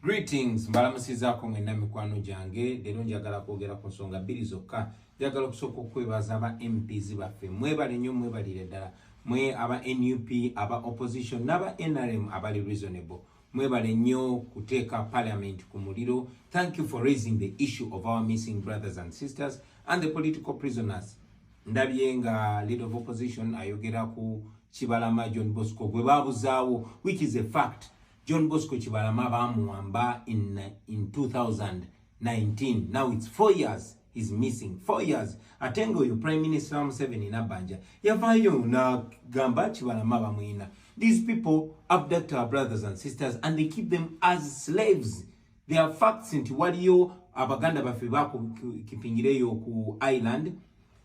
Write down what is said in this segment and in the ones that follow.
Greetings, mbalamusizaako mwenna mikwano gyange. Leero njagala kwogera ku nsonga bbiri zokka. Njagala okusooka okwebaza aba MPs baffe, mwebale nnyo, mwebalire ddala mwe aba NUP, aba opposition n'aba NRM abali reasonable. Mwebale nnyo kuteeka parliament ku muliro. Thank you for raising the issue of our missing brothers and sisters and the political prisoners. Ndabye nga leader of opposition ayogera ku Kibalama John Bosco gwe babuzaawo, which is a fact. John Bosco Kibalama bamuwamba in 2019. Now it's 4 years he's missing, 4 years. Ate nga oyo Prime Minister wa Museveni, Nabbanja, yavaayo n'agamba Kibalama bamwina. These people abduct our brothers and sisters and they keep them as slaves. There are facts nti waliyo abaganda baffe bakipingireyo ku island,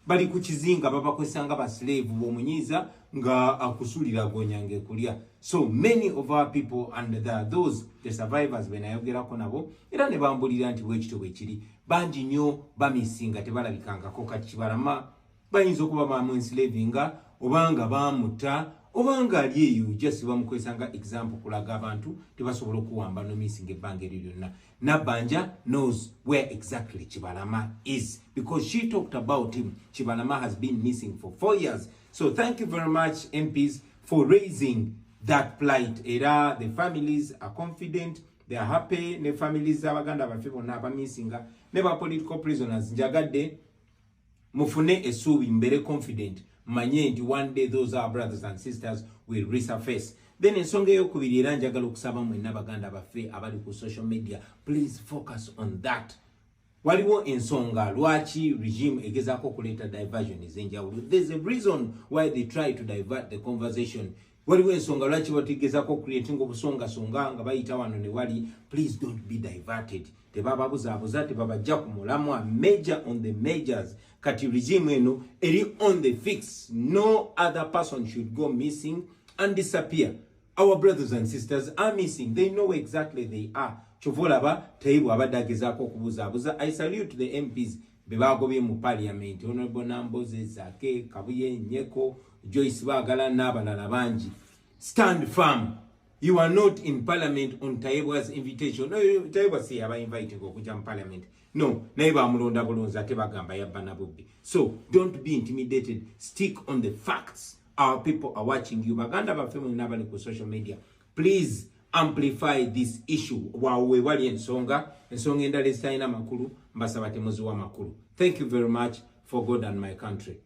bali ku kizinga, babakozesa nga baslave. Bw'omunyiiza nga akusulira gonyange kulya. So many of our people, and there are those, the survivors benayogerako nabo era ne bambulira nti bwekityo bwe kiri. Bangi nnyo bamisinga, tebalabikangako. Kati Kibalama bayinza okuba bamuenslavinga, obanga bamutta, obanga ali eyo just bamukozesa nga example kulaga abantu tebasobola okuwamba nomisinga ebbanga eryo lyonna. Nabbanja knows where exactly Kibalama is because she talked about him. Kibalama has been missing for 4 years. So thank you very much, MPs, for raising that plight. Era the families are confident, they are happy. Ne families z'abaganda baffe bonna abamisinga ne ba political prisoners, njagadde mufune essuubi, mbeere confident, manye nti one day those our brothers and sisters will resurface. Then ensonga eyokubiri, era njagala okusaba mwenna baganda baffe abali ku social media, please focus on that. Waliwo ensonga lwaki regime egezaako okuleeta diversion ez'enjawulo. There's a reason why they try to divert the conversation. Waliwo ensonga lwaki bategeezako creating obusongasonga nga bayita wano ne wali. Please don't be diverted. Tebababuzaabuza, tebabajja ku mulamwa. Major on the majors. Kati regime eno eri on the fix. No other person should go missing and disappear. Our brothers and sisters are missing. They know exactly they are. Kyova olaba Tayebwa abadde agezaako okubuzaabuza. I salute the MPs be bagobye mu parliament, Honorable Namboze, Zake Kabuye, Nyeko, Joyce Bagala n'abalala bangi. Stand firm. You are not in parliament on Tayebwa's invitation. No, Tayebwa si yaba inviting okujja mu parliament, no. Naye bamulonda bulonzi, ate bagamba yabba na bubbi. So don't be intimidated. Stick on the facts. Our people are watching you. Baganda baffe mwenna abali ku social media, please amplify this issue. Wawe wali ensonga, ensonga endala ezitalina makulu, mbasaba temuziwa makulu. Thank you very much. For God and my country.